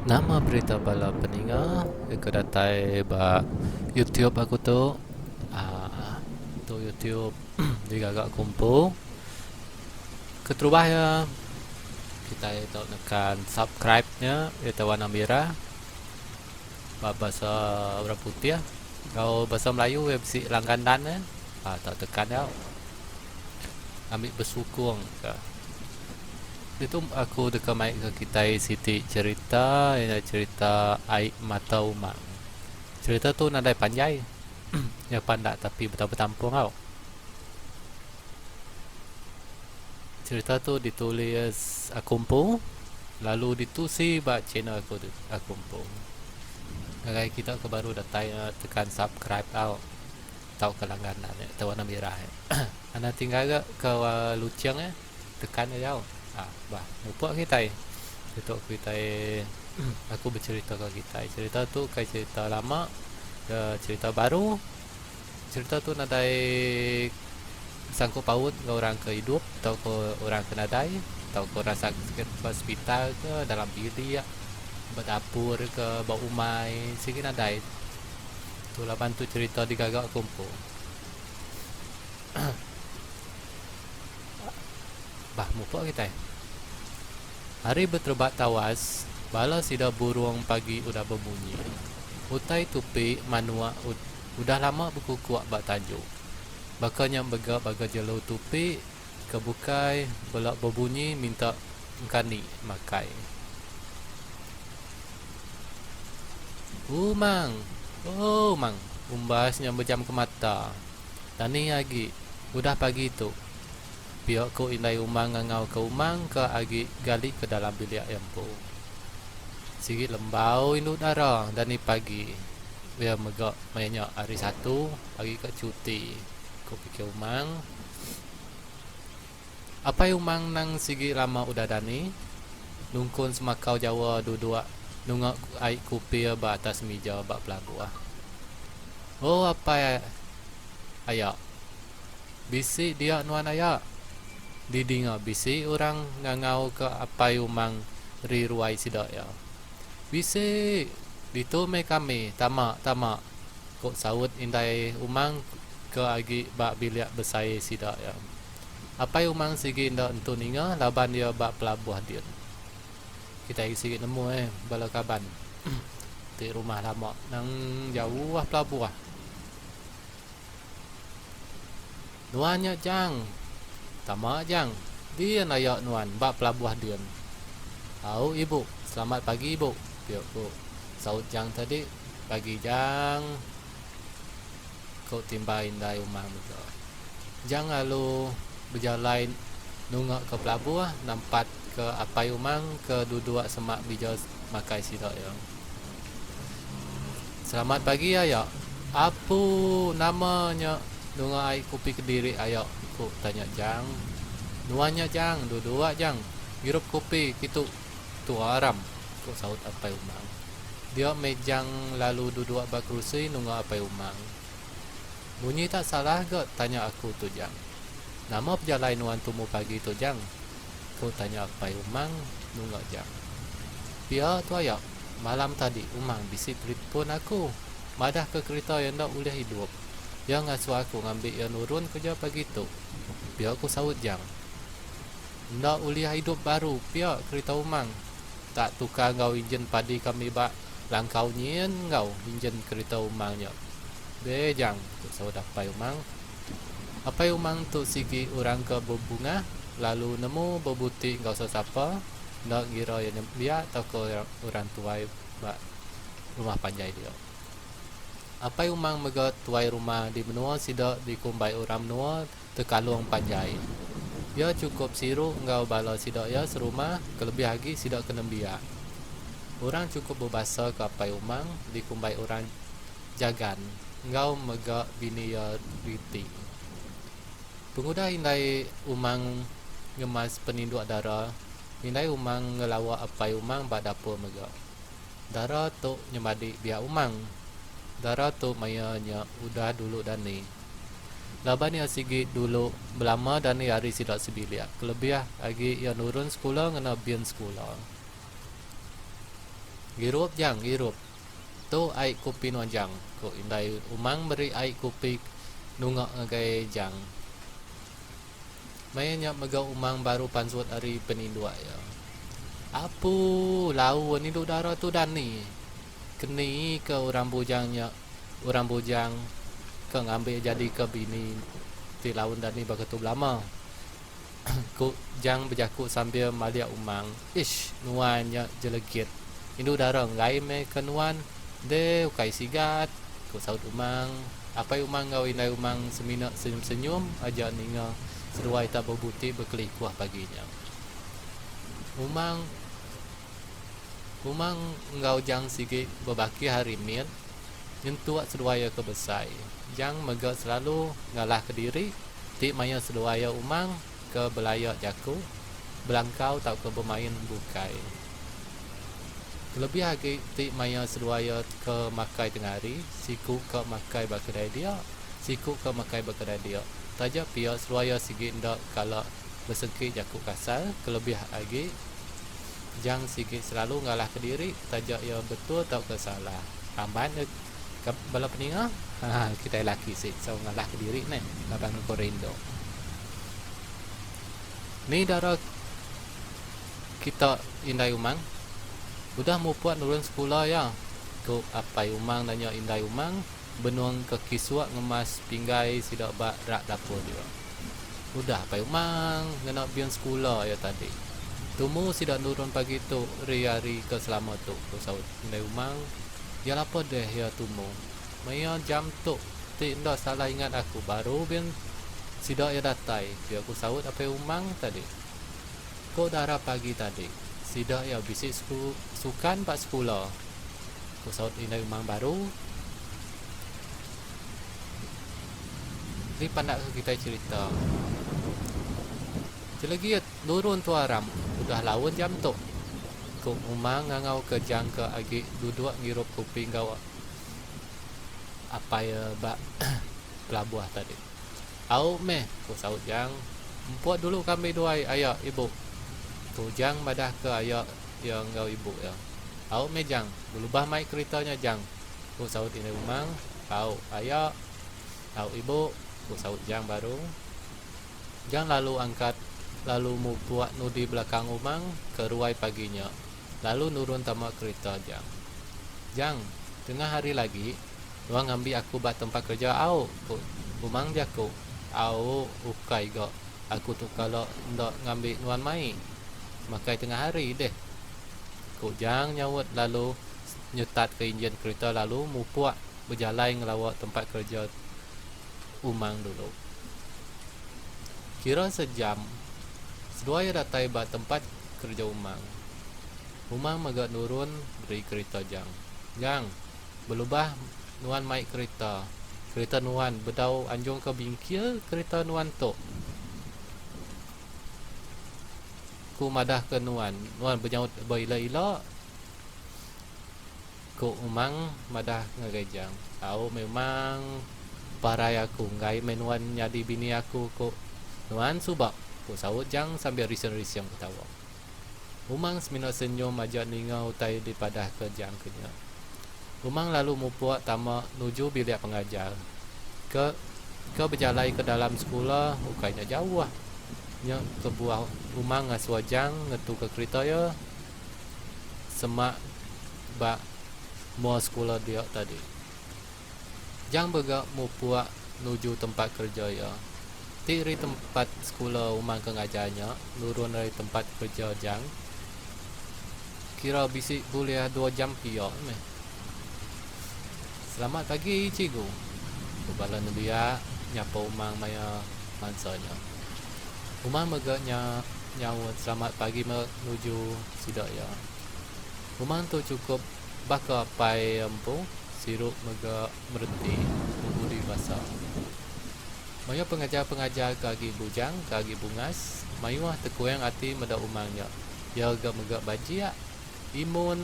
Nama berita bala peninga ke datai ba YouTube aku tu uhh tu YouTube digaga aku empu. Keterubah iya kitai tau nekan subscribe nya iya warna mirah ba bahasa orang putih enggau bahasa melayu iya bisi langganan ne uhh tau tekan iya ngambi besukung ka. Ditu aku deka mai ke kitai siti cherita iya nya cherita ai mata umang. Cherita tu nadai panjai iya pandak tapi betampung betampung tau. Cherita tu ditulis aku empu lalu ditusi ba channel aku aku empu. Ngagai kita ke baru datai tekan subscribe tau tauka langganan nya warna mirah. Anang tinggal ga ke lucheng eh. Tekan aja au. Ha bah mupuk kitai. Ditu kitai aku becherita ka kitai. Cherita tu kai cherita lama ke cherita baru. Cherita tu nadai sangkut paut enggau orang ke idup tauka orang ke nadai tauka orang sakit ba sepital ke dalam bilik ba dapur ke ba umai sigi nadai. Tu laban tu cherita digaga ku empu. Bah mupuk kitai. Hari beterebak tawas, bala sida burung pagi udah bemunyi. Utai tupi manuk udah lama bekukuk ba tanju. Baka nya mega baga jelu tupi ke bukai bela bebunyi minta engkani makai. Umang! Umang! Umbas nya bejam ke mata. Dani agi udah pagi tu. Pia ku indai Umang ngangau ke Umang ke agi gali ke dalam bilik iya empu. Sigi lembau indu dara dani pagi. Iya mega maya nya hari satu agi ka cuti, ku pikir Umang. Apai Umang nang sigi lama udah dani, nungkun semakau jawa duduk nunga ai kupi ba atas mija ba pelabuh. Oh apai aya. Bisi dia nuan aya. Didinga bisi orang ngangau ke apai Umang ri ruai sida iya. Bisi! Ditu meh kami, tama tama, ku saut indai Umang ke agi ba bilik besai sida iya. Apai Umang sigi enda entu ninga laban iya ba pelabuh din. Kitai sigi nemu eh bala kaban ti rumah lama nang jauh pelabuh. Nuan nya Jang. Tama Jang. Din aya nuan ba pelabuh din. Au ibu. Selamat pagi ibu, pia ku saut Jang tadi. Pagi Jang. Ku timba indai Umang mega. Jang lalu bejalai nunga ke pelabuh nampat ke apai Umang ke duduk semak mija makai sida iya. Selamat pagi aya. Apu nama nya nunga ai kupi kediri aya ku tanya Jang. Nuan nya Jang duduk Jang ngirup kupi kitu tua aram ku saut apai Umang. Dia meh Jang lalu duduk ba kerusi nunga apai Umang. Munyi tak salah ga tanya aku tu Jang. Nama pejalai nuan tumu pagi tu Jang? Ku tanya apai Umang nunga Jang. Pia tu aya, malam tadi Umang bisi telipon aku madah ke kerita iya enda ulih idup. Iya ngasuh aku ngambi iya nurun kerja pagi tu. Pia ku saut Jang. Enda ulih idup baru pia kerita Umang. Tak tukar enggau injin padi kami ba langkau nyin enggau injin kerita Umang nya. Deh Jang, ku saut apai Umang. Apai Umang tu sigi orang ke bebungah lalu nemu bebuti enggau sesapa enda ngira iya nembiak tauka orang tuai ba rumah panjai dia. Apai Umang mega tuai rumah di menua sida dikumbai orang menua Tekalong Panjai. Iya chukup siru enggau bala sida iya serumah kelebih agi sida ke nembiak. Orang chukup bebasa ke Apai Umang dikumbai orang Jagan enggau mega bini iya Riti. Pengudah indai Umang ngemas peninduk dara, indai Umang ngelawa apai Umang ba dapur mega. Dara tu nyemadi biak Umang. Dara tu maya nya udah dulu dani. Laban iya sigi dulu belama dani ari sida sebilik kelebih agi iya nurun sekula ngena bin sekula. Ngirup jang, ngirup. Tu ai kopi nuan jang, ku indai Umang meri ai kopi nunga ngagai Jang. Maya nya mega Umang baru pansut ari peninduk iya. Apu, laun indu dara tu dani. Keni ke orang bujang nya orang bujang ke ngambi jadi ke bini ti laun dani baka tu belama. Ku Jang bejaku sambil malik Umang. Ish, nuan nya jelegit. Indu dara enggai meh ke nuan. Deh ukai sigat, ku saut Umang. Apai Umang enggau indai Umang semina senyum-senyum aja ninga seduai tak bebuti bekelikuh pagi nya. Umang Umang enggau Jang sigi bebakih ari mit nyentuk seduai iya ke besai. Jang mega selalu ngalahka diri ti maya seduai iya umang ke belaya jaku, belangkau tauka bemain bukai. Kelebih agi ti maya seduai iya ke makai tengah hari, siku ka makai ba kedai dia, siku ka makai ba kedai dia. Taja pia seduai iya sigi enda kala besengki jaku kasar kelebih agi Jang sigi selalu ngalahka diri taja iya betul tauka salah. Amat nya ka bala peninga haha kitai laki sik sau ngalahka diri neh laban ko rindu. Ni dara kita indai umang udah mupuk nurun sekula iya ku apai umang nanya indai umang benung ke kisuk ngemas pinggai sida ba rak dapur dia. Udah apai umang ngena bin sekula iya tadi. Tumu sida nurun pagi tu ri hari ke selama tu, ku saut indai umang. Iya lapa deh iya tumu. Maya jam tu ti enda salah ingat aku baru bin sida iya datai, pia ku saut apai umang tadi. Ko dara pagi tadi, sida iya bisi sukan ba sekula, ku saut indai umang baru. Ti pandak ke kitai cherita. Jelegit nurun tua ram udah laun jam tu, ku umang ngangau ke jang ke agi duduk ngirup kopi enggau apai iya ba pelabuh tadi. Au meh, ku saut Jang. Empuk dulu kami duai aya ibu, ku Jang madahka aya iya enggau ibu iya. Au meh Jang, belubah mai kerita nya Jang, ku saut indai Umang. Au aya, au ibu, ku saut Jang baru. Jang lalu angkat lalu mupuk nudi belakang Umang ke ruai pagi nya lalu nurun tama kerita Jang. Jang, tengah hari lagi, Nuan ngambi aku ba tempat kereja au, ku Umang jaku. Au, ukai ga aku tu kala enda ngambi nuan mai makai tengah hari deh, ku Jang nyaut lalu nyetatka injin kerita lalu mupuk bejalai ngelawa tempat kereja Umang dulu. Kira sejam, seduai iya datai ba tempat kereja Umang. Umang mega nurun dari kerita Jang. Jang, Belubah nuan mai kerita. Kerita nuan bedau anjung ke bingkil kerita nuan tu. Ku madah ke nuan, nuan benyaut beila-ila, ku Umang madah ngagai Jang. Au meh Umang, parai aku enggai meh nuan nyadi bini aku ku nuan suba, ku saut Jang sambil rising-rising ketawa. Umang semina senyum aja ninga utai dipadahka Jang ke nya. Umang lalu mupuk tama nuju bilik pengajar ke ke bejalai ke dalam sekula ukai nya jauh. Nya kebuah Umang ngasuh Jang ngetuka kerita iya semak ba mua sekula dia tadi. Jang mega mupuk nuju tempat kereja iya. Ti ri tempat sekula umang ke ngajar nya nurun ari tempat kereja Jang kira bisi bulih dua jam pia meh. Selamat pagi cikgu, ku bala nembiak nyapa umang maya mansa nya. Umang mega nya nyaut selamat pagi mega nuju sida iya. Umang tu chukup baka apai iya empu. Sirup mega mereti bebudi basa. Mayuh pengajar-pengajar ke agi bujang, ke agi bungas, mayuh tekuing ati meda umang nya. Iya ga mega bajik, imun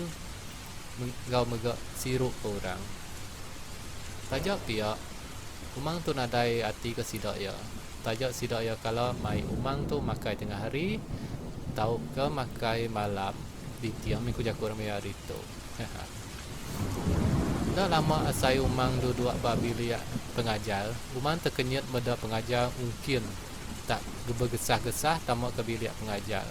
enggau mega sirup ke orang. Taja pia, umang tu nadai ati ke sida iya. Taja sida iya kala mai umang tu makai tengah hari tauka makai malam. Diting mih ku jaku orang maya hari tu. Haha. Enda lama asai Umang duduk ba bilik pengajar, Umang tekenyit meda pengajar Ungkin tak begesah-gesah tama ke bilik pengajar.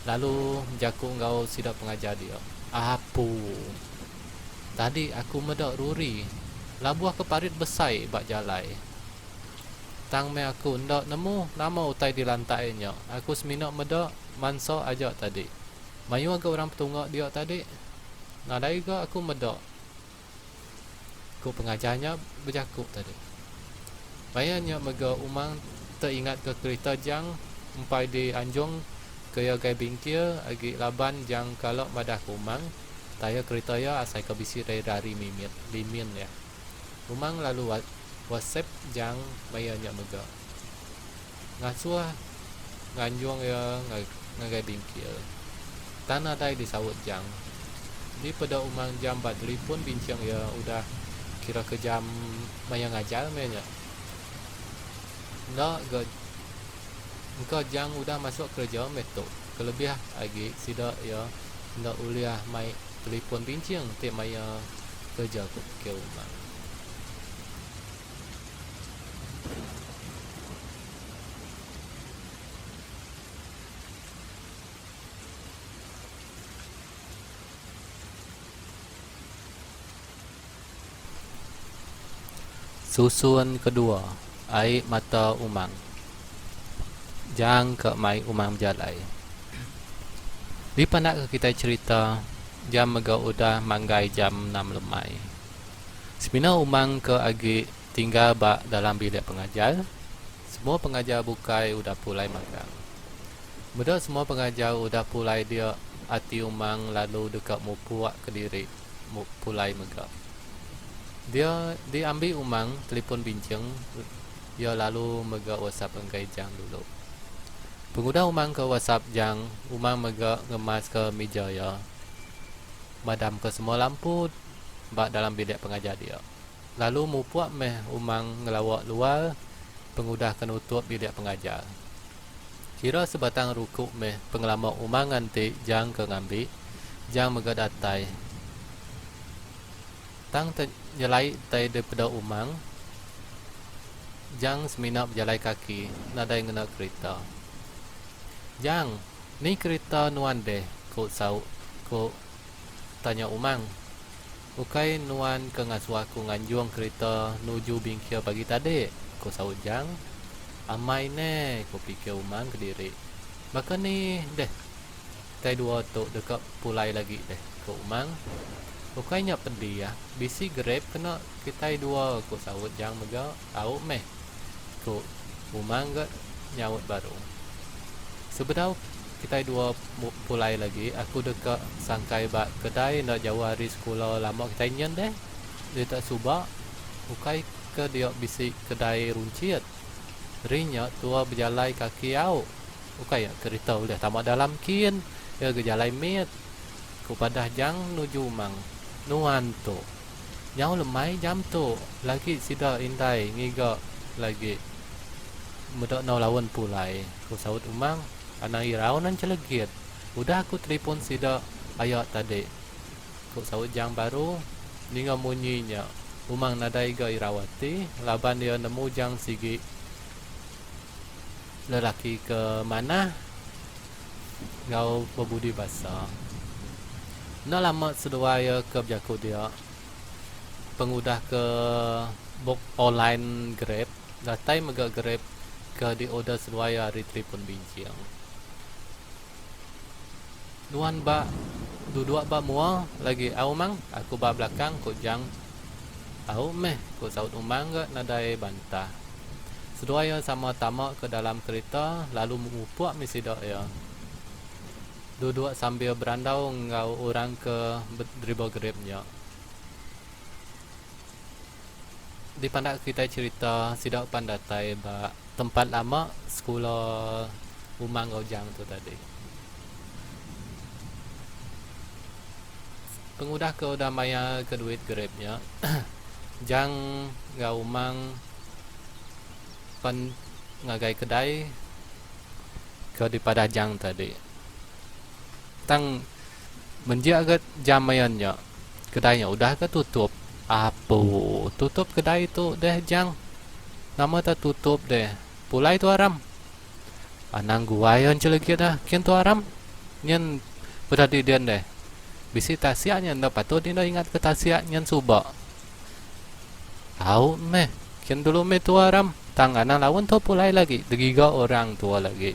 Lalu bejaku enggau sida pengajar dia. Apu. Tadi aku meda ruri labuh ke parit besai ba jalai. Tang meh aku enda nemu nama utai dilantai nya. Aku semina meda mansa aja tadi. Mayuh ga orang petunga dia tadi. Nadai ga aku meda, ku pengajar nya bejaku tadi. Maya nya mega Umang teingatka kerita Jang empai dianjung ke iya gai bingkil agi laban Jang kala madah ke Umang tayar kerita iya asai ke bisi rari mimit limin iya. Umang lalu whatsapp Jang maya nya mega. Ngasuh nganjung iya ngagai bingkil. Tang nadai disaut Jang. Di peda Umang jam ba telipun binching iya udah kira ke jam maya ngajar meh nya. Enda ga engka Jang udah masuk kereja meh tu kelebih agi sida iya enda ulih mai telipun binching ti maya kereja ku pikir Umang. Susun kedua, ai mata umang. Jang ke mai umang bejalai. Dipandak ke kitai cherita, jam mega udah manggai jam enam lemai. Semina umang ke agi tinggal ba dalam bilik pengajar, semua pengajar bukai udah pulai magang. Meda semua pengajar udah pulai dia ati umang lalu deka mupuk kediri pulai mega. Dia diambi umang telipon binching iya lalu mega whatsapp enggai Jang dulu. Pengudah umang ke whatsapp Jang, umang mega ngemaska mija iya madamka semua lampu ba dalam bilik pengajar dia. Lalu mupuk meh Umang ngelawa luar pengudah ke nutup bilik pengajar. Kira sebatang ruku meh pengelama Umang nganti Jang ke ngambi, Jang mega datai. Tang te nyelai tai dipeda Umang, Jang semina bejalai kaki nadai ngena kerita. Jang, ni kerita nuan deh? ku saut ku Tanya Umang. Ukai nuan ke ngasuh aku nganjung kerita nuju bingkil pagi tadi? ku saut Jang. Amai neh, ku pikir Umang kediri. Baka ni deh kitai dua tu deka pulai lagi deh, ku Umang. Ukai nya pedih, bisi grab kena kitai dua, ku saut Jang mega. Au meh, ku Umang ga nyaut baru. Sebedau kitai dua pulai lagi, aku deka sangkai ba kedai enda jauh ari sekula lama kitai nyin deh. Dita suba, ukai ke dia bisi kedai runchit. Ri nya tua bejalai kaki au. Ukai nya kerita ulih tama dalam kin, iya ga jalai mit. Ku padah Jang nuju Umang. Nuan tu. Nyau lemai jam tu lagi sida indai ngiga lagi meda enggau laun pulai, ku saut Umang. Anang irau nan chelegit. Udah aku telipon sida aya tadi, ku saut Jang baru. Ninga munyi nya, Umang nadai ga irau ati laban iya nemu Jang sigi lelaki ke manah enggau bebudi basa. Enda lama seduai iya ke bejaku dia, pengudah ke book online Grab, datai mega Grab ke diorder seduai iya ari telefon binching. Nuan ba duduk ba mua lagi au mang, aku ba belakang, ku Jang. Au meh, ku saut Umang ga nadai bantah. Seduai iya sama tama ke dalam kerita lalu mupuk mih sida iya. Duduk sambil berandau enggau orang ke bederiba Grab nya. Dipandak kitai cherita sida pan datai ba tempat lama sekula Umang enggau Jang tu tadi. Pengudah ke udah mayar ke duit Grab nya, Jang enggau Umang pan ngagai kedai ke dipadah Jang tadi. Tang menjik ga jam maya nya kedai nya udah ga tutup. Apu tutup kedai tu deh jang. Nama ta tutup deh. Pulai tu aram. Anang guai enchelegit ah kin tu aram. Nyen peda di din deh. Bisi tasik nya enda patut enda ingat ke tasik nyen suba. Au meh kin dulu meh tua aram. Tang anang laun tu pulai lagi degiga orang tua lagi.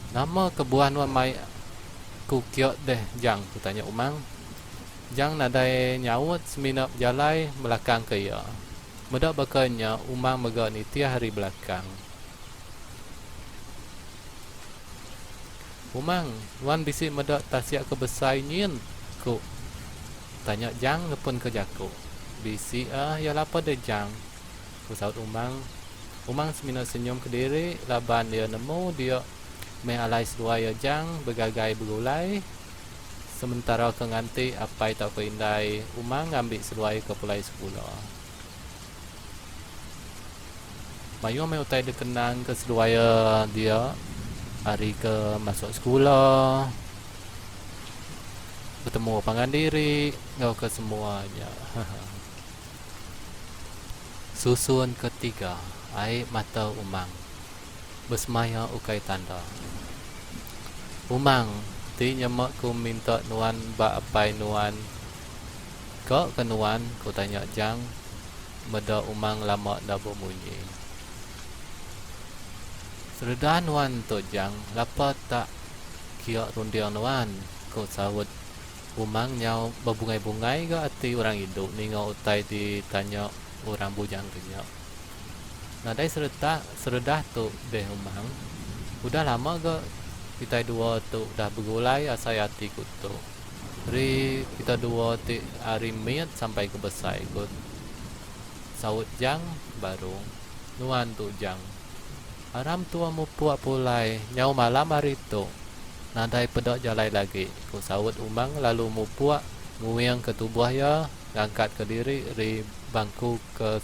Nama kebuah nuan mai ku kiok deh Jang? ku tanya Umang. Jang nadai nyaut semina bejalai melakang ke iya. Meda baka nya Umang mega nitih ari belakang. Umang, nuan bisi meda tasik ke besai nyin? ku tanya Jang ngepunka jaku. Bisi ah iya lapa deh Jang, ku saut Umang. Umang semina senyum kediri laban iya nemu dia meh alai seduai iya Jang begagai begulai. Sementara ke nganti apai tauka indai Umang ngambi seduai ke pulai sekula. Mayuh meh utai dikenang ke seduai iya dia ari ke masuk sekula, betemu pangan diri enggau ke semua nya. Susun ketiga, ai mata umang. Besemaya ukai tanda. Umang, ti nyema ku minta nuan ba apai nuan ka ke nuan? ku tanya Jang meda umang lama enda bemunyi. Sereda nuan tu Jang, lapa tak kia runding nuan? ku saut Umang nyau bebungai-bungai ga ati orang indu ninga utai ditanya orang bujang ke nya. Nadai sereta seredah tu deh Umang. Udah lama ga kitai dua tu udah begulai asai ati ku tu. Ri kita dua ti ari mit sampai ke besai ku saut Jang baru. Nuan tu Jang. Aram tua mupuk pulai nyau malam hari tu. Nadai peda jalai lagi, ku saut Umang lalu mupuk nguing ke tubuh iya ngangkat ke diri ri bangku ke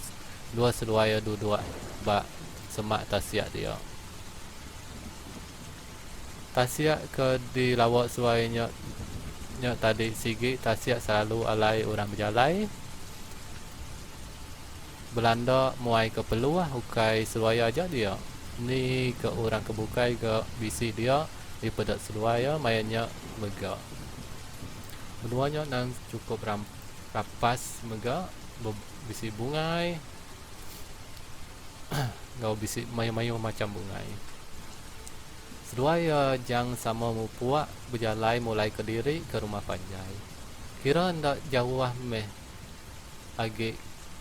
dua seduai iya duduk ba semak tasik dia. Tasik ke dilawa seduai nya nya tadi sigi tasik selalu alai orang bejalai. Belanda muai ke peluh ukai seduai aja dia. Ni ke orang ke bukai ga bisi dia dipeda seduai iya maya nya mega. Menua nya nang chukup rapas mega bisi bungai enggau bisi mayuh-mayuh macham bungai. Seduai iya jang sama mupuk bejalai mulai kediri ke rumah panjai. Kira enda jauh meh. Agi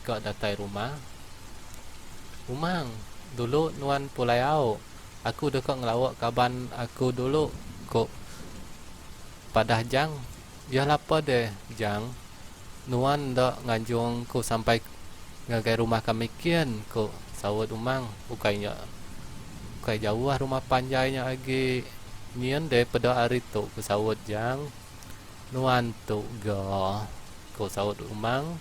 ka datai rumah. Umang, dulu nuan pulai au. Aku deka ngelawa kaban aku dulu, ku padah Jang. Iya lapa deh, Jang. Nuan enda nganjung ku sampai ngagai rumah kami kin, ku saut Umang. Ukai nya ukai jauh rumah panjai nya agi. Nyin deh peda ari tu, ku saut Jang. Nuan tu ga, ku saut Umang.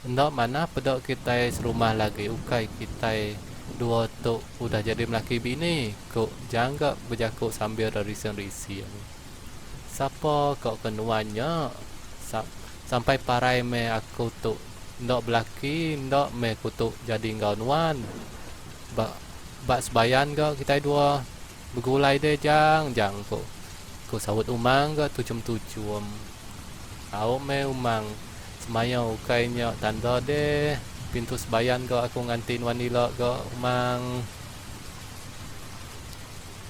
Enda manah peda kitai serumah lagi ukai kitai dua tu udah jadi melaki bini, ku Jang ga bejaku sambil rising-rising. Sapa ka ke nuan nya? Sampai parai meh aku tu enda belaki enda meh ku tu jadi enggau nuan. Ba Ba sebayan ga kitai dua begulai deh jang jang ku ku saut Umang ga tuchum tuchum. Au meh Umang semaya ukai nya tanda deh pintu sebayan ga aku nganti nuan ila ga Umang.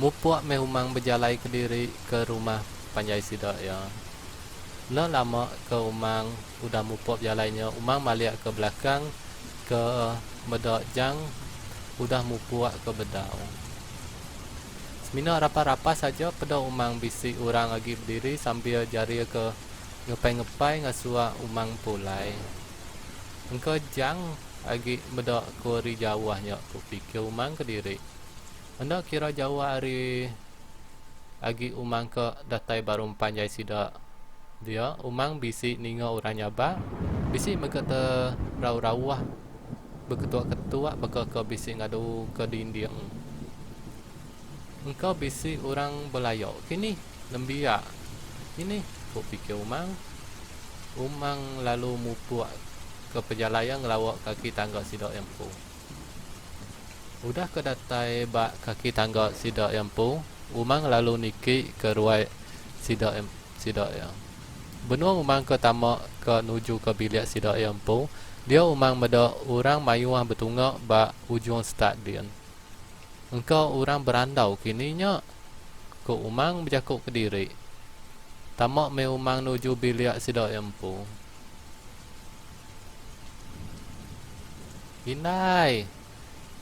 Mupuk meh Umang bejalai kediri ke rumah panjai sida iya. Enda lama ke Umang udah mupuk bejalai nya Umang malik ke belakang ke meda Jang udah mupuk ke bedau. Semina rapas-rapas aja peda Umang bisi orang agi bediri sambil jari ke ngepai-ngepai ngasuh Umang pulai. Engka Jang agi meda ku ari jauh nya ku pikir Umang kediri. Enda kira jauh ari agi Umang ke datai ba rumah panjai sida dia, Umang bisi ninga orang nyabak, bisi mega terauh-rauh. beketuk-ketuk baka ke bisi ngadu ke dinding. Engka bisi orang belaya kini nembiak kini, ku pikir Umang. Umang lalu mupuk ke pejalai iya ngelawa kaki tangga sida iya empu. Udah ke datai ba kaki tangga sida iya empu, Umang lalu niki ke ruai sida sida iya. Benung Umang ke tama ke nuju ke bilik sida iya empu, dia Umang meda orang mayuh betunga ba ujung setak din. Engka orang berandau kini nya, ku Umang bejaku kediri. Tama meh Umang nuju bilik sida iya empu. Indai!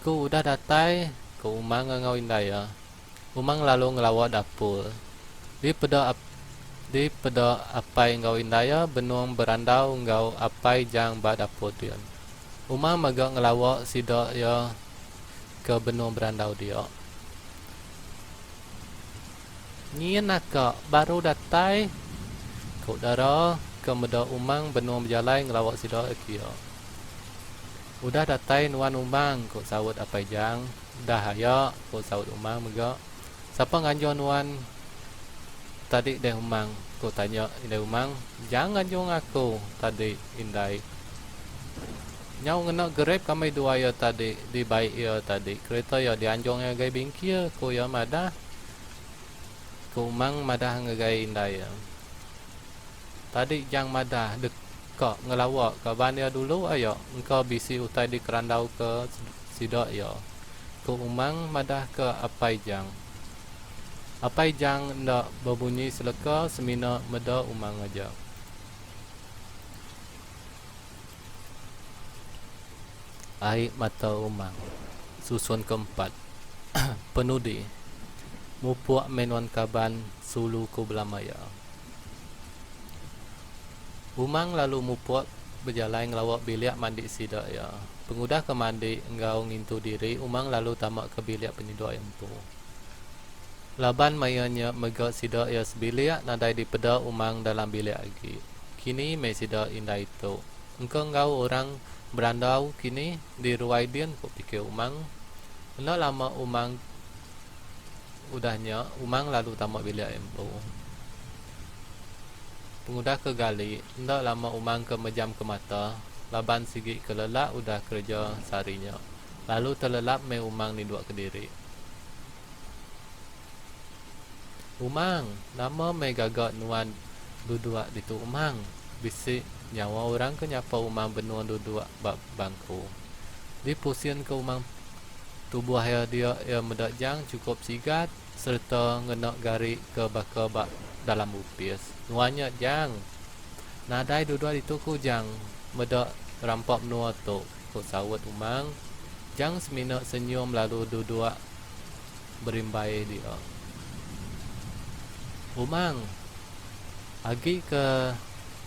Ku udah datai, ku Umang enggau indai iya. Umang lalu ngelawa dapur. Dipeda dipeda apai enggau indai iya benung berandau enggau apai Jang ba dapur din. Umang mega ngelawa sida iya ke benung berandau dia. Nyin aka baru datai, ku Dara ke meda Umang benung bejalai ngelawa sida iya. Udah datai nuan Umang, ku saut apai Jang. Dah aya, ku saut Umang mega. Sapa nganjung nuan tadi deh Umang? ku tanya indai Umang. Jang nganjung aku tadi indai. Nyau ngena grab kami duai iya tadi dibai iya tadi. Kereta iya dianjung iya ngagai bingkil, ku iya madah. Ku Umang madah ngagai indai iya. Tadi Jang madah deka ngelawa kaban iya dulu ayo engka bisi utai dikerandauka sida iya, ku Umang madahka apai Jang. Apai Jang enda bebunyi seleka semina meda Umang aja. Ai mata Umang. Susun keempat. Penudi. Mupuk meh nuan kaban sulu ku belama iya. Umang lalu mupuk bejalai ngelawa bilik mandi sida iya. Pengudah ke mandi enggau ngintu diri, Umang lalu tama ke bilik peninduk iya empu. Laban maya nya mega sida iya sebilik nadai dipeda Umang dalam bilik agi. Kini meh sida indai tu. Engka enggau orang berandau kini di ruai din ku pikir Umang. Enda lama Umang. Udah nya, Umang lalu tama bilik iya empu. Pengudah ke gali, enda lama Umang ke mejamka mata laban sigi ke lelak udah kereja sehari nya. Lalu telelap meh Umang ninduk kediri. Umang, nama meh gaga nuan duduk ditu Umang? Bisi nyawa orang ke nyapa Umang benung duduk ba bangku. Dipusinka Umang Tubuh iya dia iya meda Jang chukup sigat sereta ngena gari ke baka ba dalam opis. Nuan nya Jang. Nadai duduk ditu ku Jang meda rampa menua tu, ku saut Umang. Jang semina senyum lalu duduk berimbai dia. Umang, agi ke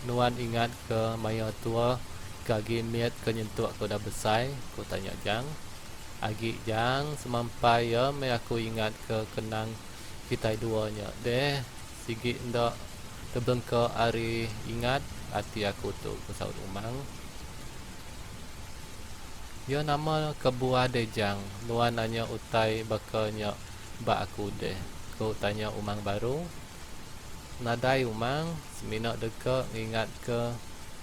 nuan ingat ke maya tua ke agi mit ke nyentuk ke udah besai? ku tanya Jang. Agi Jang, semampai iya meh aku ingat ke kenang kitai dua nya deh. Sigi enda tebelengka ari ingat ati aku tu, ku saut Umang. Iya nama kebuah deh Jang, nuan nanya utai baka nya ba aku deh, ku tanya Umang baru. Nadai Umang, semina deka ngingatka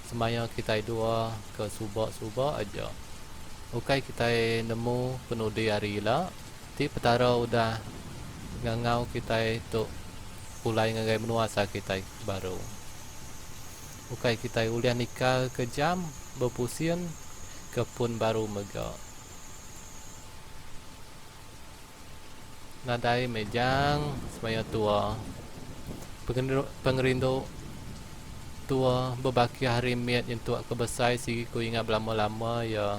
semaya kitai dua ke suba-suba aja. Ukai kitai nemu penudi hari ila ti Petara udah ngangau kitai tu pulai ngagai menua asal kitai baru. Ukai kitai ulih nikal ke jam bepusin ke pun baru mega. Nadai meh jang semaya tua. Pengerindu tua bebakih hari mit nyentuk ke besai sigi ku ingat belama-lama iya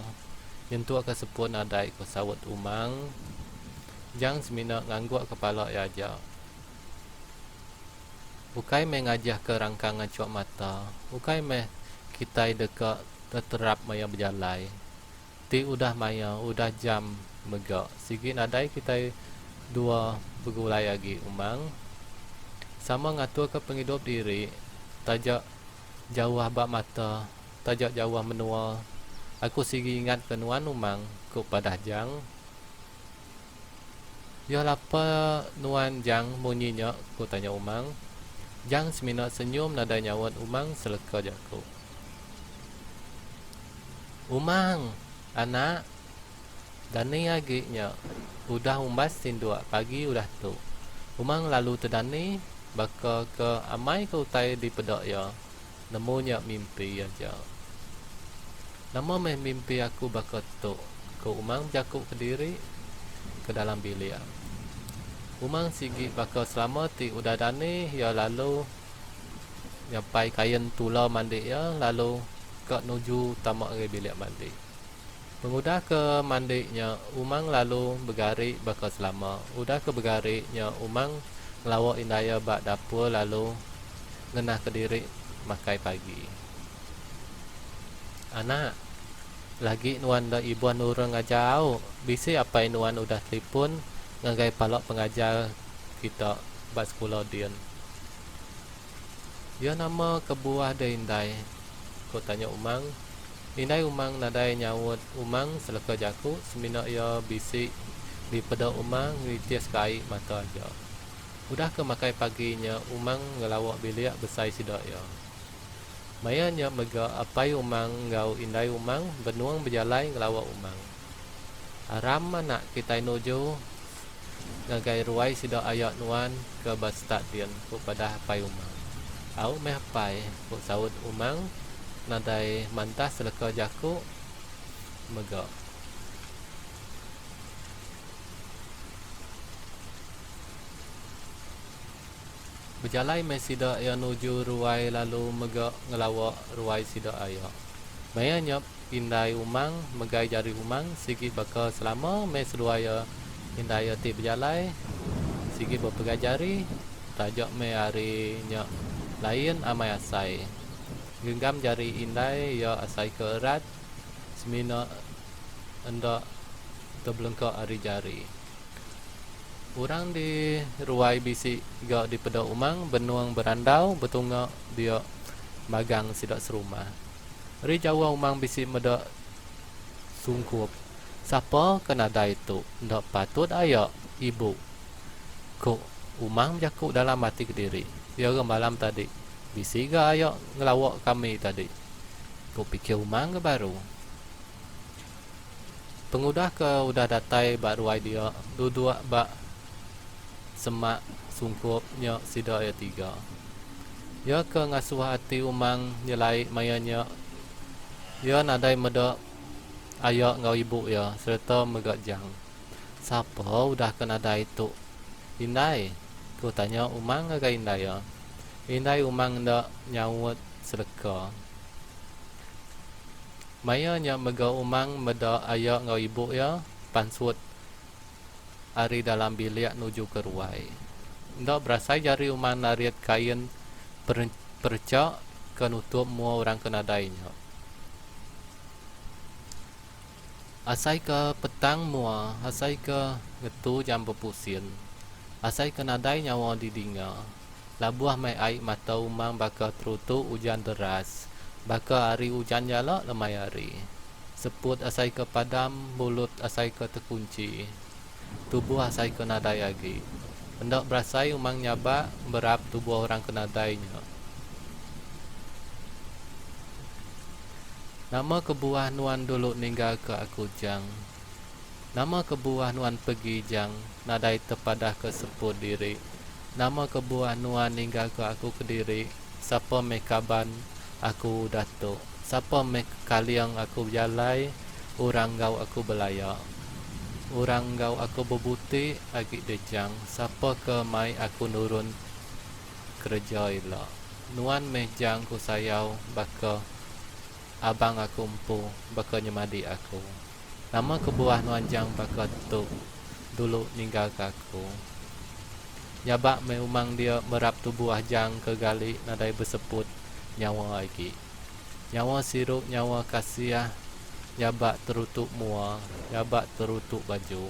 nyentuk ke seput nadai ku saut Umang. Jang semina ngangguk kepala iya aja. Ukai meh ngajih ke rangkang ngachuk mata. Ukai meh kitai deka teterap maya bejalai. Ti udah maya udah jam mega sigi nadai kitai dua begulai agi umang. Sama ngaturka pengidup diri taja jauh ba mata taja jauh menua. Aku sigi ingatka nuan Umang, ku padah Jang. Iya lapa nuan Jang munyi nya? ku tanya Umang. Jang semina senyum nadai nyaut Umang seleka jaku. Umang! Anak! Dani agi nya udah umbas tinduk pagi udah tu. Umang lalu tedani baka ke amai ke utai dipeda iya. Nemu nya mimpi aja. Nama meh mimpi aku baka tu, ku Umang bejaku kediri ke dalam bilik. Umang sigi baka selama ti udah dani iya lalu nyapai kain tula mandi iya lalu ka nuju tama ngagai bilik mandi. Pengudah ke mandi nya Umang lalu begari baka selama. Udah ke begari nya Umang ngelawa indai iya ba dapur lalu ngenah kediri makai pagi. Anak, lagi nuan enda ibuh nurun ngajar au, bisi apai nuan udah telipun ngagai pala pengajar kita ba sekula din. Iya nama kebuah deh indai? Ku tanya Umang. Indai Umang nadai nyaut Umang seleka jaku semina iya bisi dipeda Umang ngeritiska ai mata aja. Udah ke makai pagi nya Umang ngelawa bilik besai sida iya. Maya nya mega apai Umang enggau indai Umang benung bejalai ngelawa Umang. Aram anak kitai nuju ngagai ruai sida aya nuan ke ba setak din, ku padah apai Umang. Au meh apai, ku saut Umang nadai mantah seleka jaku mega. Bejalai meh sida iya nuju ruai lalu mega ngelawa ruai sida aya. Maya nya indai Umang megai jari Umang sigi baka selama meh seduai iya indai iya ti bejalai sigi bepegai jari taja meh hari nya lain amai asai. Genggam jari indai iya asai ke erat semina enda tebelengka ari jari. Orang di ruai bisi ga dipeda Umang benung berandau betunga dia magang sida serumah. Ri jauh Umang bisi meda sungkup. Sapa ke nadai tu enda patut aya ibu, ku Umang bejaku dalam ati kediri. Iya ga malam tadi bisi ga aya ngelawa kami tadi, ku pikir Umang ga baru. Pengudah ke udah datai ba ruai dia, duduk ba semak sungkup nya sida iya tiga. Iya ke ngasuh ati Umang nyelai maya nya, iya nadai meda aya enggau ibu iya sereta mega Jang. Sapa udah ke nadai tu indai? ku tanya Umang ngagai indai iya. Indai Umang enda nyaut seleka. Maya nya mega Umang meda aya enggau ibu iya pansut ari dalam bilik nuju ke ruai. Enda berasai jari Umang narit kain perecha ke nutup mua orang ke nadai nya. Asai ke petang mua, asai ke ngetu jam bepusin. Asai ke nadai nyawa didinga. Labuh meh ai mata umang baka terutu ujan deras, baka ari ujan nyala lemai hari. Seput asai ke padam, mulut asai ke tekunchi. Tubuh asai ke nadai agi. Enda berasai umang nyabak berap tubuh orang ke nadai nya. Nama kebuah nuan dulu ninggalka aku Jang? Nama kebuah nuan pegi Jang nadai tepadahka seput diri. Nama kebuah nuan ninggalka aku kediri sapa meh kaban aku udah tu. Sapa meh kaling aku bejalai orang enggau aku belaya. Orang enggau aku bebuti agi deh Jang sapa ke mai aku nurun kereja ila. Nuan meh Jang ku sayau baka abang aku empu baka nyemadi aku. Nama kebuah nuan jang baka tu dulu ninggalka aku. Nyabak meh umang dia merap tubuh jang ke gali nadai beseput nyawa agi. Nyawa siru nyawa kasih nyabak terutu mua nyabak terutu baju.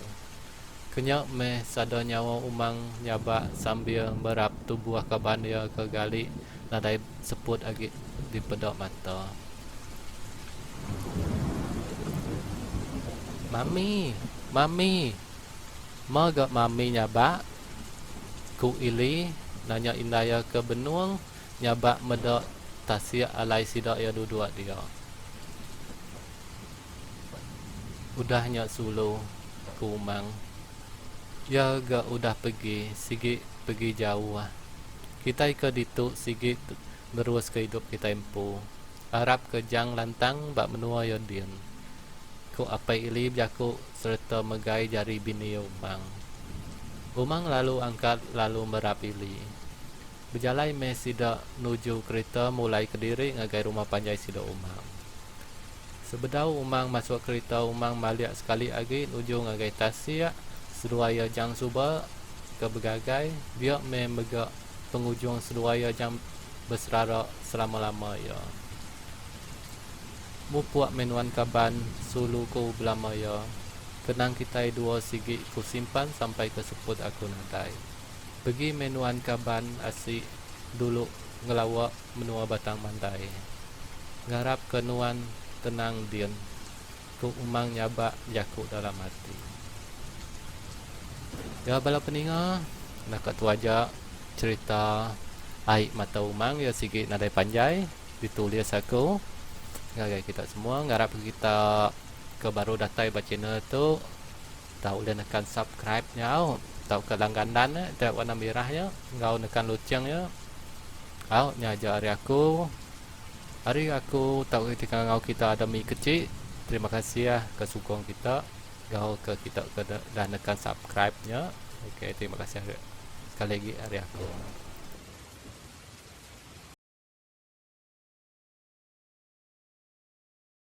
Kenya meh sada nyawa umang nyabak sambil merap tubuh kaban iya ke gali nadai seput agi dipeda mata. Mami! Mami! Ma ga mami nyabak? Ku Ili nanya indai iya ke benung nyabak meda tasik alai sida iya duduk dia. Udah nya sulu, ku Umang. Iya ga udah pegi, sigi pegi jauh. Kitai ke ditu sigi neruska idup kitai empu. Arap ke Jang lantang ba menua iya din, ku Apai Ili bejaku sereta megai jari bini iya Umang. Umang lalu angkat lalu merap Ili. Bejalai meh sida nuju kerita mulai kediri ngagai rumah panjai sida Umang. Sebedau Umang masuk kerita Umang malik sekali agi nuju ngagai tasik seduai iya Jang suba ke begagai dia meh mega pengujung seduai iya Jang beserara selama-lama iya. Mupuk meh nuan kaban sulu ku belama iya. Kenang kitai dua sigi ku simpan sampai ke seput aku nadai. Pegi meh nuan kaban asi dulu ngelawa menua Batang Mandai. Ngarap ke nuan tenang din, ku Umang nyabak jaku dalam ati. Ya bala peninga, naka tu aja cherita ai mata Umang iya sigi nadai panjai ditulis aku ngagai kita semua ngarap ke kita ke baru datai ba channel tu tau ulih nekan subscribe nyau tauka langganan ne ti warna mirah nya enggau nekan loceng nya. Au nya aja ari aku. Ari aku tau ti ngangau kita ada mi kecik. Terima kasih ke sukung kita enggau ke kita ke dah nekan subscribe nya. Okey terima kasih sekali agi ari aku.